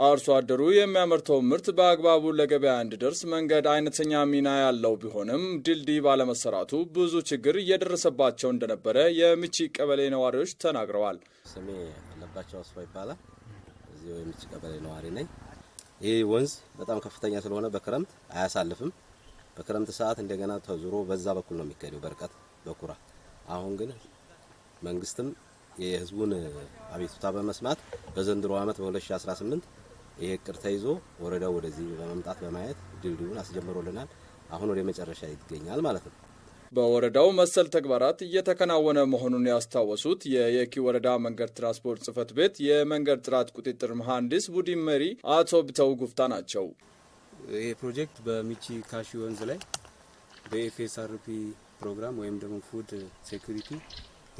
አርሶ አደሩ የሚያመርተው ምርት በአግባቡ ለገበያ እንዲደርስ መንገድ አይነተኛ ሚና ያለው ቢሆንም ድልድይ ባለመሰራቱ ብዙ ችግር እየደረሰባቸው እንደነበረ የሚቺ ቀበሌ ነዋሪዎች ተናግረዋል። ስሜ አለባቸው አስፋ ይባላል። እዚሁ የሚቺ ቀበሌ ነዋሪ ነኝ። ይህ ወንዝ በጣም ከፍተኛ ስለሆነ በክረምት አያሳልፍም። በክረምት ሰዓት እንደገና ተዙሮ በዛ በኩል ነው የሚካሄደው በርቀት በኩራ። አሁን ግን መንግስትም የህዝቡን አቤቱታ በመስማት በዘንድሮ ዓመት በ2018 ይሄ እቅድ ተይዞ ወረዳው ወደዚህ በመምጣት በማየት ድልድዩን አስጀምሮልናል። አሁን ወደ መጨረሻ ይገኛል ማለት ነው። በወረዳው መሰል ተግባራት እየተከናወነ መሆኑን ያስታወሱት የየኪ ወረዳ መንገድ ትራንስፖርት ጽሕፈት ቤት የመንገድ ጥራት ቁጥጥር መሐንዲስ ቡድን መሪ አቶ ብተው ጉፍታ ናቸው። ይሄ ፕሮጀክት በሚቺ ካሺ ወንዝ ላይ በ FSRP ፕሮግራም ወይም ደግሞ Food Security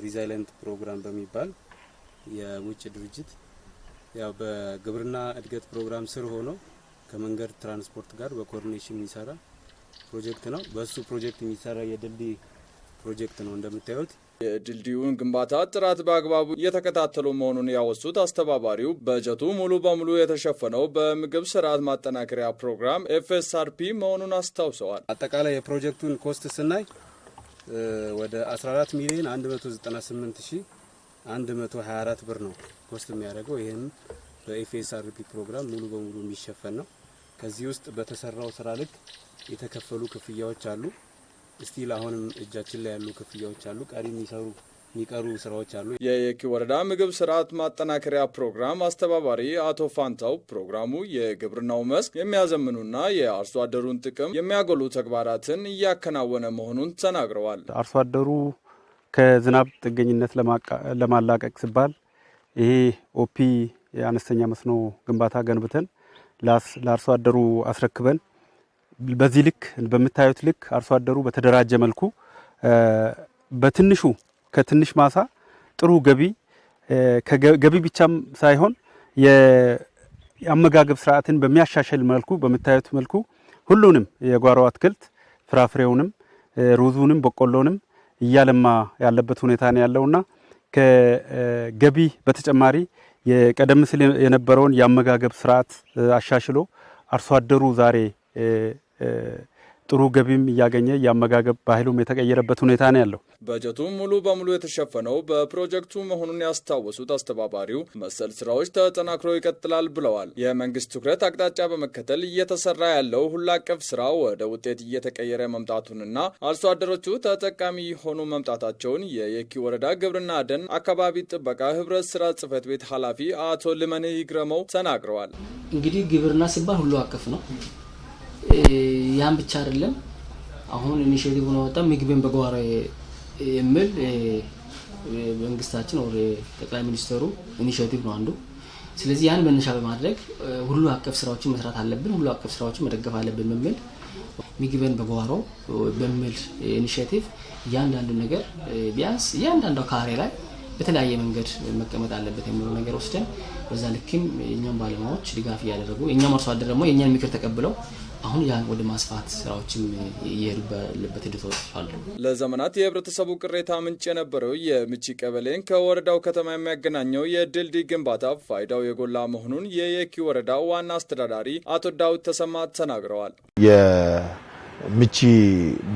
Resilient Program በሚባል የውጭ ድርጅት ያው በግብርና እድገት ፕሮግራም ስር ሆኖ ከመንገድ ትራንስፖርት ጋር በ coordination የሚሰራ ፕሮጀክት ነው። በሱ ፕሮጀክት የሚሰራ የድልድይ ፕሮጀክት ነው እንደምታዩት። የድልድዩን ግንባታ ጥራት በአግባቡ እየተከታተሉ መሆኑን ያወሱት አስተባባሪው በጀቱ ሙሉ በሙሉ የተሸፈነው በምግብ ስርዓት ማጠናከሪያ ፕሮግራም FSRP መሆኑን አስታውሰዋል። አጠቃላይ የፕሮጀክቱን cost ስናይ ወደ 14 ሚሊዮን 198 ሺህ 124 ብር ነው cost የሚያደርገው። ይህም በ FSRP ፕሮግራም ሙሉ በሙሉ የሚሸፈን ነው። ከዚህ ውስጥ በተሰራው ስራ ልክ የተከፈሉ ክፍያዎች አሉ። Still አሁንም እጃችን ላይ ያሉ ክፍያዎች አሉ። ቀሪ የሚሰሩ የሚቀሩ ስራዎች አሉ። የየኪ ወረዳ ምግብ ስርዓት ማጠናከሪያ ፕሮግራም አስተባባሪ አቶ ፋንታው ፕሮግራሙ የግብርናው መስክ የሚያዘምኑና የአርሶ አደሩን ጥቅም የሚያጎሉ ተግባራትን እያከናወነ መሆኑን ተናግረዋል። አርሶ አደሩ ከዝናብ ጥገኝነት ለማላቀቅ ሲባል ይሄ OP የአነስተኛ መስኖ ግንባታ ገንብተን ለአርሶ አደሩ አስረክበን በዚህ ልክ በምታዩት ልክ አርሶ አደሩ በተደራጀ መልኩ በትንሹ ከትንሽ ማሳ ጥሩ ገቢ፣ ከገቢ ብቻም ሳይሆን የአመጋገብ ስርዓትን በሚያሻሽል መልኩ በምታዩት መልኩ ሁሉንም የጓሮ አትክልት ፍራፍሬውንም፣ ሩዙንም፣ በቆሎንም እያለማ ያለበት ሁኔታ ነው ያለውና ከገቢ በተጨማሪ የቀደም ሲል የነበረውን የአመጋገብ ስርዓት አሻሽሎ አርሶ አደሩ ዛሬ ጥሩ ገቢም እያገኘ የአመጋገብ ባህሉም የተቀየረበት ሁኔታ ነው ያለው። በጀቱ ሙሉ በሙሉ የተሸፈነው በፕሮጀክቱ መሆኑን ያስታወሱት አስተባባሪው መሰል ስራዎች ተጠናክሮ ይቀጥላል ብለዋል። የመንግስት ትኩረት አቅጣጫ በመከተል እየተሰራ ያለው ሁሉ አቀፍ ስራ ወደ ውጤት እየተቀየረ መምጣቱንና አርሶ አደሮቹ ተጠቃሚ የሆኑ መምጣታቸውን የየኪ ወረዳ ግብርና ደን አካባቢ ጥበቃ ህብረት ስራ ጽሕፈት ቤት ኃላፊ አቶ ልመን ይግረመው ተናግረዋል። እንግዲህ ግብርና ሲባል ሁሉ አቀፍ ነው። ያን ብቻ አይደለም። አሁን initiative ነው ወጣ ምግብን በጓሮ የሚል መንግስታችን ወር ጠቅላይ ሚኒስትሩ initiative ነው አንዱ። ስለዚህ ያን መነሻ በማድረግ ሁሉ አቀፍ ስራዎችን መስራት አለብን፣ ሁሉ አቀፍ ስራዎችን መደገፍ አለብን በሚል ምግብን በጓሮ በሚል initiative እያንዳንዱ ነገር ቢያንስ እያንዳንዱ ካሬ ላይ በተለያየ መንገድ መቀመጥ አለበት የሚለው ነገር ወስደን በዛ ልክም የእኛም ባለሙያዎች ድጋፍ እያደረጉ የእኛም አርሶ አደር ደግሞ የእኛን ምክር ተቀብለው አሁን ያን ወደ ማስፋት ስራዎችም እየሄዱ ባለበት ሂደቶች አሉ። ለዘመናት የህብረተሰቡ ቅሬታ ምንጭ የነበረው የምቺ ቀበሌን ከወረዳው ከተማ የሚያገናኘው የድልድይ ግንባታ ፋይዳው የጎላ መሆኑን የየኪ ወረዳ ዋና አስተዳዳሪ አቶ ዳዊት ተሰማ ተናግረዋል። የምቺ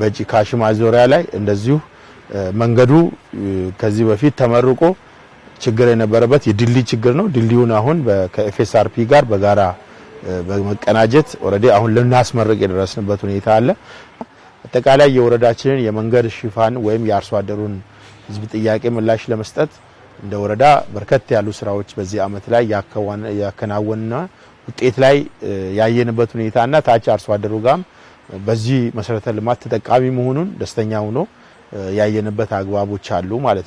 በጪ ካሽማ ዙሪያ ላይ እንደዚሁ መንገዱ ከዚህ በፊት ተመርቆ ችግር የነበረበት የድልድይ ችግር ነው። ድልድዩን አሁን ከ FSRP ጋር በጋራ በመቀናጀት already አሁን ልናስመርቅ የደረስንበት ሁኔታ አለ። አጠቃላይ የወረዳችንን የመንገድ ሽፋን ወይም የአርሶ አደሩን ህዝብ ጥያቄ ምላሽ ለመስጠት እንደ ወረዳ በርከት ያሉ ስራዎች በዚህ አመት ላይ ያከናወንና ውጤት ላይ ያየንበት ሁኔታና ታች አርሶ አደሩ ጋም በዚህ መሰረተ ልማት ተጠቃሚ መሆኑን ደስተኛ ሆኖ ያየንበት አግባቦች አሉ ማለት ነው።